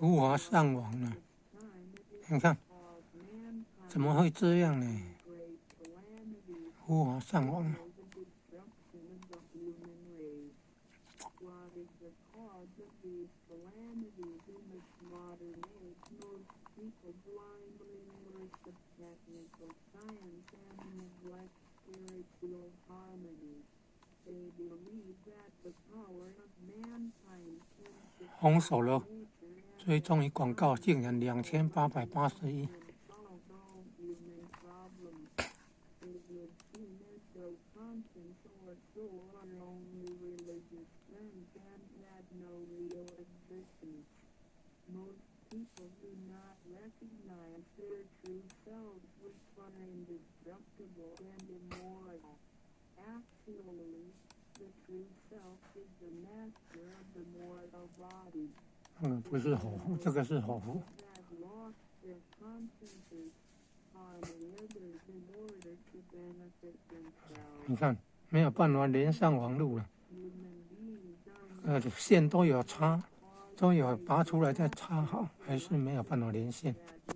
無法上網了。你看，怎麼會這樣呢？無法上網了。 What is the cause of these calamities in this modern age? Most people blindly worship technical science and neglect spiritual harmony. They believe that the power of mankind can 封鎖了 nature 追蹤與廣告竟然2881。 and solve all human problems. It would seem as though conscience or soul are only religious terms and have no real existence. Most people do not recognize their true selves, which are indestructible and immortal. Actually, the true self is the master of the mortal body. 嗯，不是火狐，這個是火狐。 Have lost their consciences, harming others in order to benefit themselves. 你看，沒有辦法連上網路了。 Human beings are 線都有插，都有拔出來再插好，還是沒有辦法連線。 that